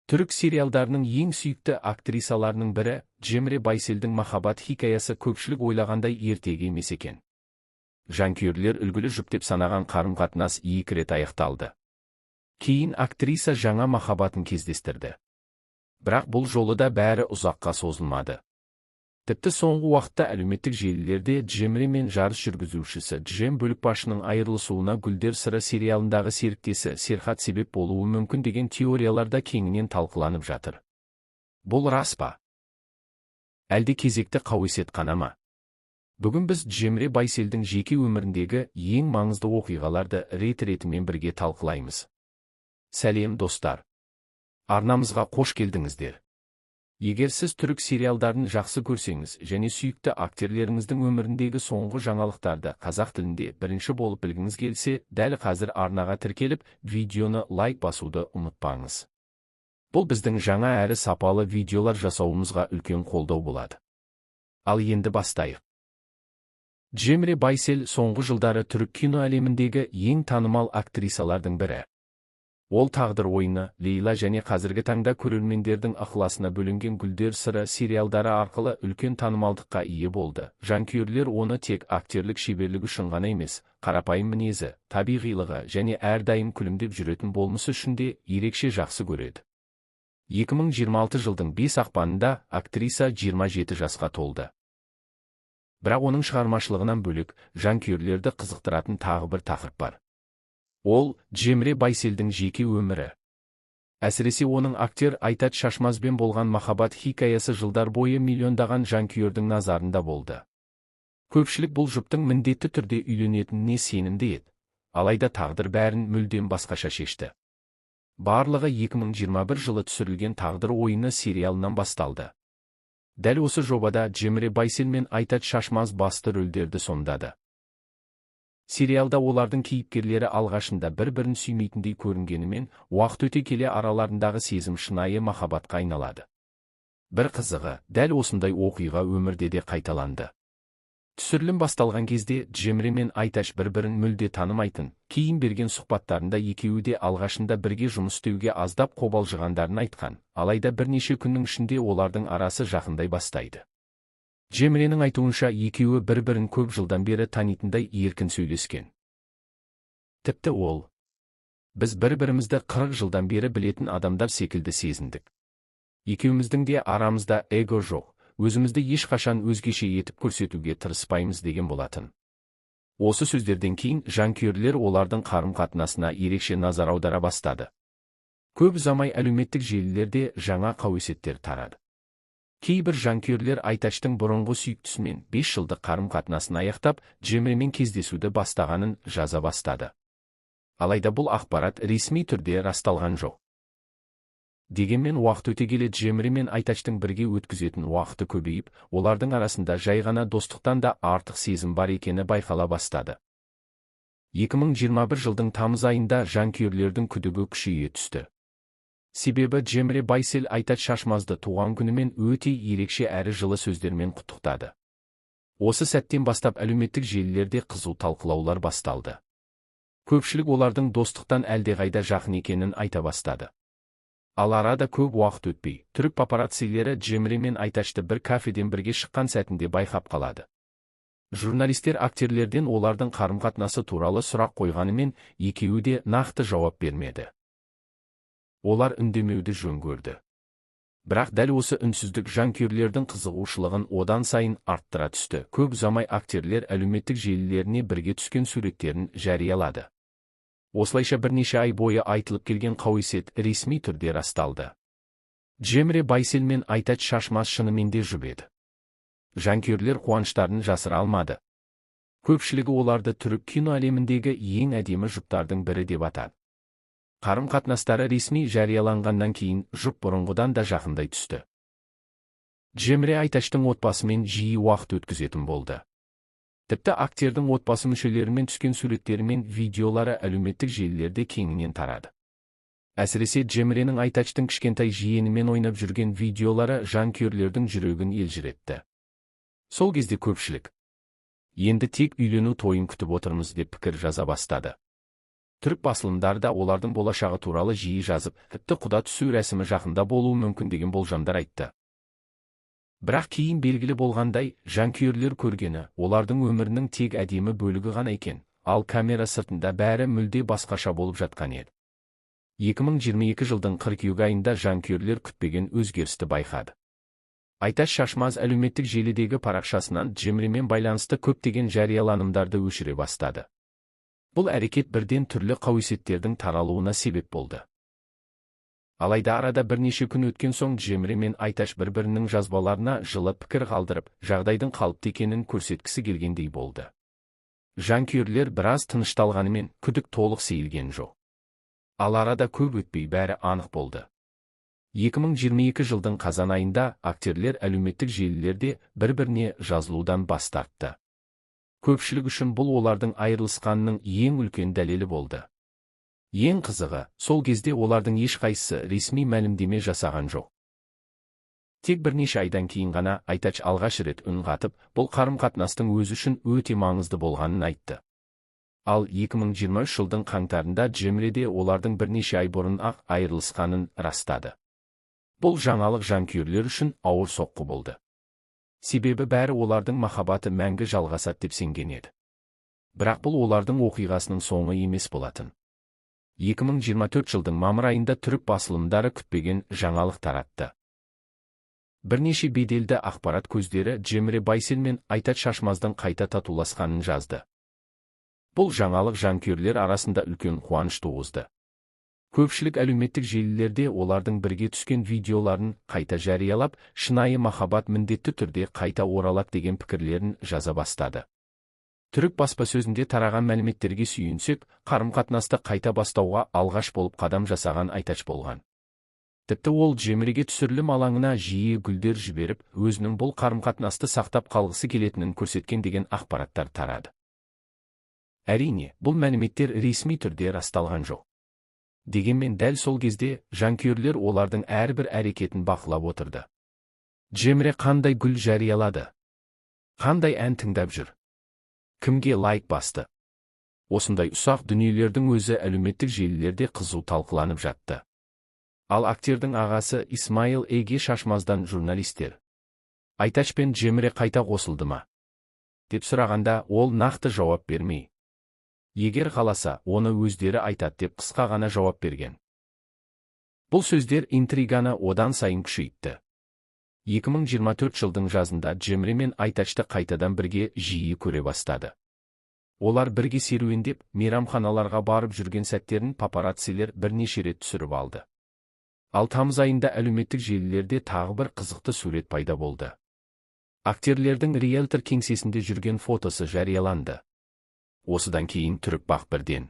Түрік сериалдарының ең сүйікті актрисаларының бірі Джемре Байселдің махаббат хикаясы көпшілік ойлағандай ертегі емес екен. Жанкүйерлер үлгілі жұп деп санаған қарым-қатынас екі рет аяқталды. Кейін актриса жаңа махаббатын кездестірді. Бірақ бұл жолы да бәрі ұзаққа созылмады. Тіпті соңғы уақытта әлеуметтік желілерде Джемре мен жарыс жүргізушісі Джем Бөлікбашының айырылысуына «Гүлдер сыры» сериалындағы серіктесі Серхат себеп болуы мүмкін деген теориялар да кеңінен талқыланып жатыр. Бұл рас па? Әлде кезекті қауесет қана ма? Бүгін біз Джемре Байселдің жеке өміріндегі ең маңызды оқиғаларды рет-ретімен бірге талқылаймыз. Сәлем, достар! Арнамызға қош келдіңіздер! Егер сіз түрік сериалдарын жақсы көрсеңіз және сүйікті актерлеріңіздің өміріндегі соңғы жаңалықтарды қазақ тілінде бірінші болып білгіңіз келсе, дәл қазір арнаға тіркеліп, видеоны лайк басуды ұмытпаңыз. Бұл біздің жаңа әрі сапалы видеолар жасауымызға үлкен қолдау болады. Ал енді бастайық. Джемре Байсел соңғы жылдары түрік кино әлеміндегі ең танымал актрисалардың бірі. Ол «Тағдыр ойыны», «Лейла» және қазіргі таңда көрермендердің ықыласына бөленген «Гүлдер сыры» сериалдары арқылы үлкен танымалдыққа ие болды. Жанкүйерлер оны тек актерлік шеберлігі үшін ғана емес, қарапайым мінезі, табиғилығы және әрдайым күлімдеп жүретін болмысы үшін де ерекше жақсы көреді. 2026 жылдың 5 ақпанында актриса 27 жасқа толды. Бірақ оның шығармашылығынан бөлек, жанкүйерлерді қызықтыратын тағы бір тақырып бар. Ол – Джемре Байселдің жеке өмірі. Әсіресе оның актер Айтач Шашмазбен болған махаббат хикаясы жылдар бойы миллиондаған жанкүйердің назарында болды. Көпшілік бұл жұптың міндетті түрде үйленетініне сенімді еді. Алайда тағдыр бәрін мүлдем басқаша шешті. Барлығы 2021 жылы түсірілген «Тағдыр ойыны» сериалынан басталды. Дәл осы жобада Джемре Байсел мен Айтач Шашмаз басты рөлдерді сомдады. Сериалда олардың кейіпкерлері алғашында бір-бірін сүймейтіндей көрінгенімен, уақыт өте келе араларындағы сезім шынайы махаббатқа айналады. Бір қызығы, дәл осындай оқиға өмірде де қайталанды. Түсірілім басталған кезде Джемре мен Айташ бір-бірін мүлде танымайтын. Кейін берген сұхбаттарында екеуі де алғашында бірге жұмыс істеуге аздап қобалжығандарын айтқан, алайда бірнеше күннің ішінде олардың арасы жақындай бастайды. Джемренің айтуынша, екеуі бір-бірін көп жылдан бері танитындай еркін сөйлескен. Тіпті ол: «Біз бір-бірімізді 40 жылдан бері білетін адамдар секілді сезіндік. Екеуміздің де арамызда эго жоқ, өзімізді ешқашан өзгеше етіп көрсетуге тырыспаймыз», – деген болатын. Осы сөздерден кейін жанкүйерлер олардың қарым-қатынасына ерекше назар аудара бастады. Көп ұзамай әлеуметтік желілерде жаңа қауесеттер тарады. Кейбір жанкүйерлер Айташтың бұрынғы сүйіктісімен 5 жылдық қарым-қатынасын аяқтап, Джемремен кездесуді бастағанын жаза бастады. Алайда бұл ақпарат ресми түрде расталған жоқ. Дегенмен уақыт өте келе Джемре мен Айтачтың бірге өткізетін уақыты көбейіп, олардың арасында жай ғана достықтан да артық сезім бар екені байқала бастады. 2021 жылдың тамыз айында жанкүйерлердің күдігі күшейе түсті. Себебі Джемре Байсел Айтач Шашмазды туған күнімен өте ерекше әрі жылы сөздермен құттықтады. Осы сәттен бастап әлеуметтік желілерде қызу талқылаулар басталды. Көпшілік олардың достықтан әлдеқайда жақын екенін айта бастады. Ал арада көп уақыт өтпей, түрік папараццилері Джемре мен Айташты бір кафеден бірге шыққан сәтінде байқап қалады. Журналистер актерлерден олардың қарым-қатынасы туралы сұрақ қойғанымен, екеуі де нақты жауап бермеді. Олар үндемеуді жөн көрді. Бірақ дәл осы үнсіздік жанкүйерлердің қызығушылығын одан сайын арттыра түсті. Көп ұзамай актерлер әлеуметтік желілеріне бірге түскен суреттерін жариялады. Осылайша бірнеше ай бойы айтылып келген қауесет ресми түрде расталды. Джемре Байсел мен Айтач Шашмаз шынымен де жұп еді. Жанкүйерлер қуаныштарын жасыра алмады. Көпшілігі оларды түрік кино әлеміндегі ең әдемі жұптардың бірі деп атады. Қарым-қатынастары ресми жарияланғаннан кейін жұп бұрынғыдан да жақындай түсті. Джемре Айташтың отбасымен жиі уақыт өткізетін болды. Тіпті актердің отбасы мүшелерімен түскен суреттері мен видеолары әлеуметтік желілерде кеңінен тарады. Әсіресе Джемренің Айтачтың кішкентай жиенімен ойнап жүрген видеолары жанкүйерлердің жүрегін елжіретті. Сол кезде көпшілік: «Енді тек үйлену тойын күтіп отырмыз», – деп пікір жаза бастады. Түрік басылымдары да олардың болашағы туралы жиі жазып, тіпті құда түсу рәсімі жақында болуы мүмкін деген болжамдар айтты. Бірақ кейін белгілі болғандай, жанкүйерлер көргені олардың өмірінің тек әдемі бөлігі ғана екен, ал камера сыртында бәрі мүлде басқаша болып жатқан еді. 2022 жылдың қыркүйек айында жанкүйерлер күтпеген өзгерісті байқады. Айташ Шашмаз әлеуметтік желідегі парақшасынан Джемремен байланысты көптеген жарияланымдарды өшіре бастады. Бұл әрекет бірден түрлі қауесеттердің таралуына себеп болды. Алайда арада бірнеше күн өткен соң Джемре мен Айташ бір-бірінің жазбаларына жылы пікір қалдырып, жағдайдың қалыпты екенін көрсеткісі келгендей болды. Жанкүйерлер біраз тынышталғанымен, күдік толық сейілген жоқ. Ал арада көп өтпей бәрі анық болды. 2022 жылдың қазан айында актерлер әлеуметтік желілерде бір-біріне жазылудан бас тартты. Көпшілік үшін бұл олардың айырылысқанының ең үлкен дәлелі болды. Ең қызығы, сол кезде олардың ешқайсысы ресми мәлімдеме жасаған жоқ. Тек бірнеше айдан кейін ғана Айтач алғаш рет үн қатып, бұл қарым-қатынастың өзі үшін өте маңызды болғанын айтты. Ал 2023 жылдың қаңтарында Джемре де олардың бірнеше ай бұрын ақ айырылысқанын растады. Бұл жаңалық жанкүйерлер үшін ауыр соққы болды. Себебі бәрі олардың махаббаты мәңгі жалғасады деп сенген еді. Бірақ бұл олардың оқиғасының соңы емес болатын. 2024 жылдың мамыр айында түрік басылымдары күтпеген жаңалық таратты. Бірнеше беделді ақпарат көздері Джемре Байсел мен Айтач Шашмаздың қайта татуласқанын жазды. Бұл жаңалық жанкүйерлер арасында үлкен қуаныш туғызды. Көпшілік әлеуметтік желілерде олардың бірге түскен видеоларын қайта жариялап, шынайы махаббат міндетті түрде қайта оралады деген пікірлерін жаза бастады. Түрік баспасөзінде тараған мәліметтерге сүйенсек, қарым-қатынасты қайта бастауға алғаш болып қадам жасаған Айтач болған. Тіпті ол Джемреге түсірілім алаңына жиі гүлдер жіберіп, өзінің бұл қарым-қатынасты сақтап қалғысы келетінін көрсеткен деген ақпараттар тарады. Әрине, бұл мәліметтер ресми түрде расталған жоқ. Дегенмен дәл сол кезде жанкүйерлер олардың әрбір әрекетін бақылап отырды. Джемре қандай гүл жариялады? Қандай ән тыңдап жүр? Кімге лайк басты? Осындай ұсақ дүниелердің өзі әлеуметтік желілерде қызу талқыланып жатты. Ал актердің ағасы Исмаил Эге Шашмаздан журналистер «Айтач пен Джемре қайта қосылды ма?» деп сұрағанда, ол нақты жауап бермей, егер қаласа, оны өздері айтады деп қысқа ғана жауап берген. Бұл сөздер интриганы одан сайын күшейтті. 2024 жылдың жазында Джемре мен Айтачты қайтадан бірге жиі көре бастады. Олар бірге серуендеп, мейрамханаларға барып жүрген сәттерін папараццилер бірнеше рет түсіріп алды. Ал тамыз айында әлеуметтік желілерде тағы бір қызықты сурет пайда болды. Актерлердің риэлтор кеңсесінде жүрген фотосы жарияланды. Осыдан кейін түрік бақ бірден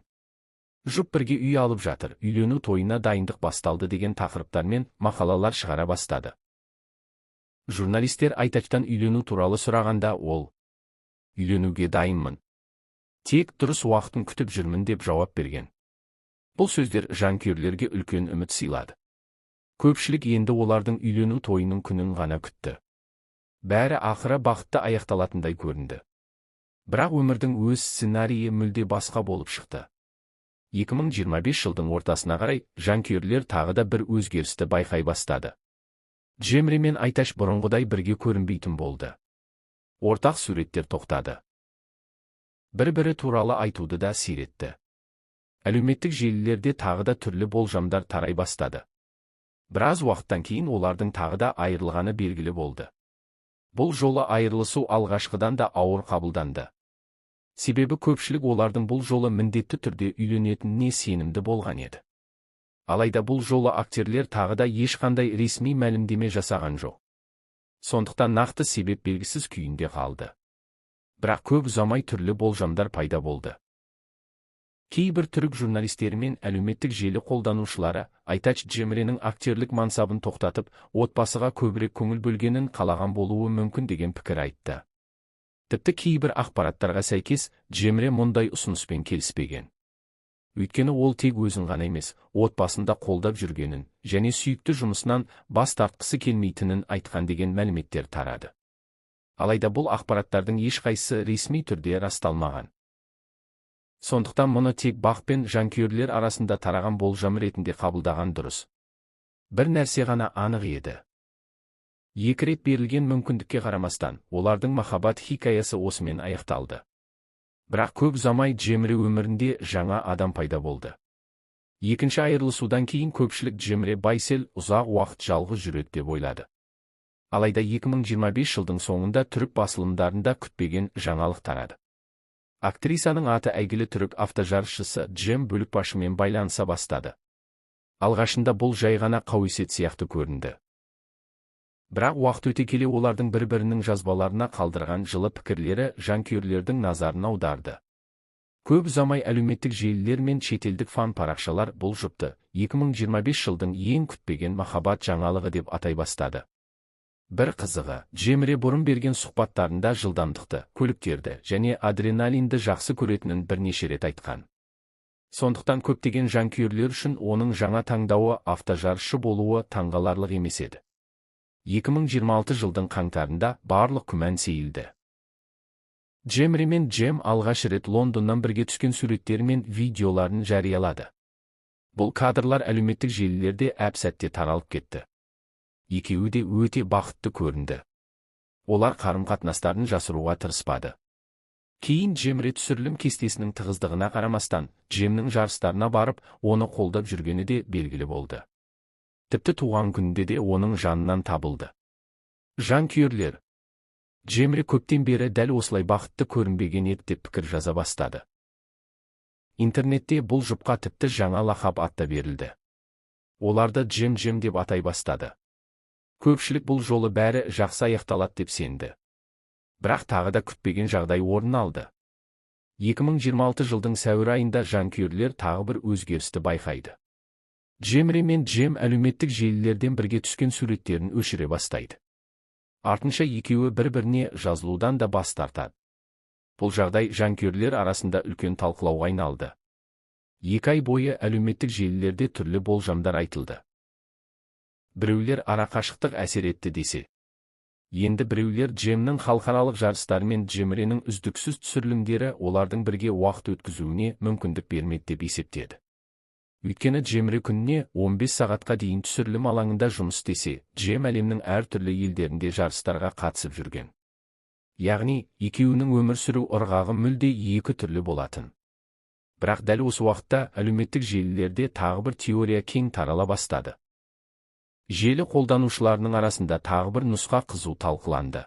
жұп бірге үй алып жатыр, үйлену тойына дайындық басталды деген тақырыптармен мақалалар шығара бастады. Журналистер Айтачтан үйлену туралы сұрағанда ол «Үйленуге дайынмын. Тек дұрыс уақытын күтіп жүрмін» деп жауап берген. Бұл сөздер жанкүйерлерге үлкен үміт сыйлады. Көпшілік енді олардың үйлену тойының күнін ғана күтті. Бәрі ақыры бақытты аяқталатындай көрінді. Бірақ өмірдің өз сценарийі мүлде басқа болып шықты. 2025 жылдың ортасына қарай жанкүйерлер тағы да бір өзгерісті байқай бастады. Джемре мен Айташ бұрынғыдай бірге көрінбейтін болды. Ортақ суреттер тоқтады. Бір-бірі туралы айтуды да сиретті. Әлеуметтік желілерде тағы да түрлі болжамдар тарай бастады. Біраз уақыттан кейін олардың тағы да айырылғаны белгілі болды. Бұл жолы айырылысу алғашқыдан да ауыр қабылданды. Себебі көпшілік олардың бұл жолы міндетті түрде үйленетініне сенімді болған еді. Алайда бұл жолы актерлер тағы да ешқандай ресми мәлімдеме жасаған жоқ. Сондықтан нақты себеп белгісіз күйінде қалды. Бірақ көп ұзамай түрлі болжамдар пайда болды. Кейбір түрік журналистері мен әлеуметтік желі қолданушылары Айтач Джемренің актерлік мансабын тоқтатып, отбасыға көбірек көңіл бөлгенін қалаған болуы мүмкін деген пікір айтты. Тіпті кейбір ақпараттарға сәйкес, Джемре мұндай ұсыныспен келіспеген. Өйткені ол тек өзін ғана емес, отбасында қолдап жүргенін және сүйікті жұмысынан бас тартқысы келмейтінін айтқан деген мәліметтер тарады. Алайда бұл ақпараттардың ешқайсысы ресми түрде расталмаған. Сондықтан мұны тек бақ пен жанкүйерлер арасында тараған болжам ретінде қабылдаған дұрыс. Бір нәрсе ғана анық еді. Екі рет берілген мүмкіндікке қарамастан, олардың махаббат хикаясы осымен аяқталды. Бірақ көп ұзамай Джемре өмірінде жаңа адам пайда болды. Екінші айырылысудан кейін көпшілік Джемре Байсел ұзақ уақыт жалғыз жүреді деп ойлады. Алайда 2025 жылдың соңында түрік басылымдарында күтпеген жаңалық тарады. Актрисаның аты әйгілі түрік автожарысшысы Джем Бөлікбашымен байланыса бастады. Алғашында бұл жай ғана қауесет сияқты көрінді. Бірақ уақыт өте келе олардың бір-бірінің жазбаларына қалдырған жылы пікірлері жанкүйерлердің назарын аударды. Көп ұзамай әлеуметтік желілер мен шетелдік фан парақшалар бұл жұпты 2025 жылдың ең күтпеген махаббат жаңалығы деп атай бастады. Бір қызығы, Джемре бұрын берген сұхбаттарында жылдамдықты, көліктерді және адреналинді жақсы көретінін бірнеше рет айтқан. Сондықтан көптеген жанкүйерлер үшін оның жаңа таңдауы автожарысшы болуы таңғаларлық емес еді. 2026 жылдың қаңтарында барлық күмән сейілді. Джемре мен Джем алғаш рет Лондоннан бірге түскен суреттері мен видеоларын жариялады. Бұл кадрлар әлеуметтік желілерде әп-сәтте таралып кетті. Екеуі де өте бақытты көрінді. Олар қарым-қатынастарын жасыруға тырыспады. Кейін Джемре түсірілім кестесінің тығыздығына қарамастан, Джемнің жарыстарына барып, оны қолдап жүргені де белгілі болды. Тіпті туған күнінде де оның жанынан табылды. Жанкүйерлер Джемре көптен бері дәл осылай бақытты көрінбеген еді деп пікір жаза бастады. Интернетте бұл жұпқа тіпті жаңа лақап ат та берілді. Оларды Джем-Джем деп атай бастады. Көпшілік бұл жолы бәрі жақсы аяқталады деп сенді. Бірақ тағы да күтпеген жағдай орын алды. 2026 жылдың сәуір айында жанкүйерлер тағы бір өзгерісті байқайды. Джемре мен Джем әлеуметтік желілерден бірге түскен суреттерін өшіре бастайды. Артынша екеуі бір-біріне жазылудан да бас тартады. Бұл жағдай жанкүйерлер арасында үлкен талқылауға айналды. 2 ай бойы әлеуметтік желілерде түрлі болжамдар айтылды. Біреулер арақашықтық әсер етті десе, енді біреулер Джемнің халықаралық жарыстары мен Джемренің үздіксіз түсірілімдері олардың бірге уақыт өткізуіне мүмкіндік бермеді деп есептеді. Өйткені Джемре күніне 15 сағатқа дейін түсірілім алаңында жұмыс істесе, Джем әлемнің әртүрлі елдерінде жарыстарға қатысып жүрген. Яғни, екеуінің өмір сүру ырғағы мүлде екі түрлі болатын. Бірақ дәл осы уақытта әлеуметтік желілерде тағы бір теория кең тарала бастады. Желі қолданушыларының арасында тағы бір нұсқа қызу талқыланды.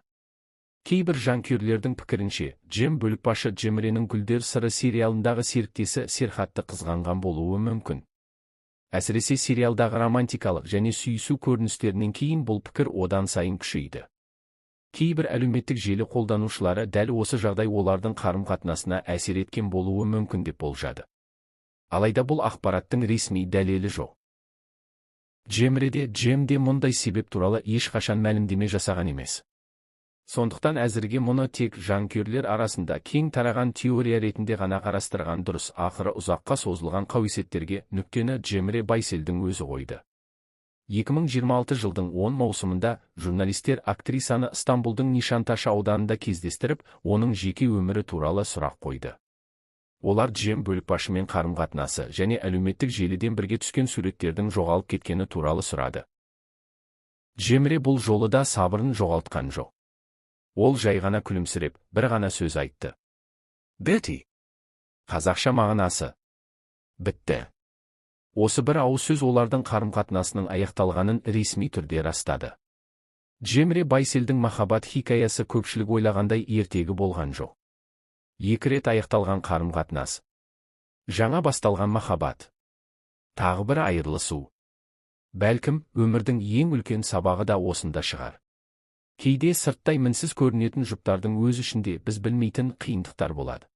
Кейбір жанкүйерлердің пікірінше, Джем Бөлікбашы Джемренің Гүлдер сыры сериалындағы серіктесі Серхатты қызғанған болуы мүмкін. Әсіресе сериалдағы романтикалық және сүйісу көріністерінен кейін бұл пікір одан сайын күшейді. Кейбір әлеуметтік желі қолданушылары дәл осы жағдай олардың қарым-қатынасына әсер еткен болуы мүмкін деп болжады. Алайда бұл ақпараттың ресми дәлелі жоқ. Джемреде Джемде мұндай себеп туралы ешқашан мәлімдеме жасаған емес. Сондықтан әзірге мұны тек жанкүйерлер арасында кең тараған теория ретінде ғана қарастырған дұрыс. Ақыры ұзаққа созылған қауесеттерге нүктені Джемре Байселдің өзі қойды. 2026 жылдың 10 маусымында журналистер актрисаны Стамбулдың Нишанташы ауданында кездестіріп, оның жеке өмірі туралы сұрақ қойды. Олар Джем Бөлікбашымен қарым-қатынасы және әлеуметтік желіден бірге түскен суреттердің жоғалып кеткені туралы сұрады. Джемре бұл жолы да сабырын жоғалтқан жоқ. Ол жай ғана күлімсіреп, бір ғана сөз айтты. Бітті. Қазақша мағынасы. Бітті. Осы бір ауыз сөз олардың қарым-қатынасының аяқталғанын ресми түрде растады. Джемре Байселдің махаббат хикаясы көпшілік ойлағандай ертегі болған жоқ. Екі рет аяқталған қарым-қатынас. Жаңа басталған махаббат. Тағы бір айырылысу. Бәлкім, өмірдің ең үлкен сабағы да осында шығар. Кейде сырттай мінсіз көрінетін жұптардың өз ішінде біз білмейтін қиындықтар болады.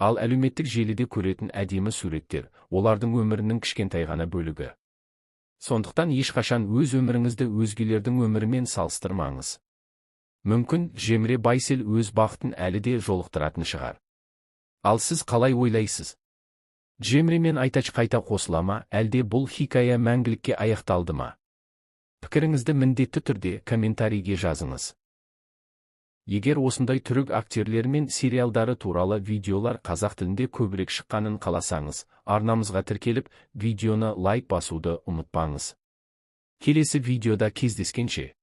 Ал әлеуметтік желіде көретін әдемі суреттер, олардың өмірінің кішкентай ғана бөлігі. Сондықтан ешқашан өз өміріңізді өзгелердің өмірімен салыстырмаңыз. Мүмкін, Джемре Байсел өз бақытын әлі де жолықтыратын шығар. Ал сіз қалай ойлайсыз? Джемре мен Айтач қайта қосыла ма, әлде бұл хикая мәңгілікке аяқталды ма? Пікіріңізді міндетті түрде комментарийге жазыңыз. Егер осындай түрік актерлері мен сериалдары туралы видеолар қазақ тілінде көбірек шыққанын қаласаңыз, арнамызға тіркеліп, видеоны лайк басуды ұмытпаңыз. Келесі видеода кездескенше!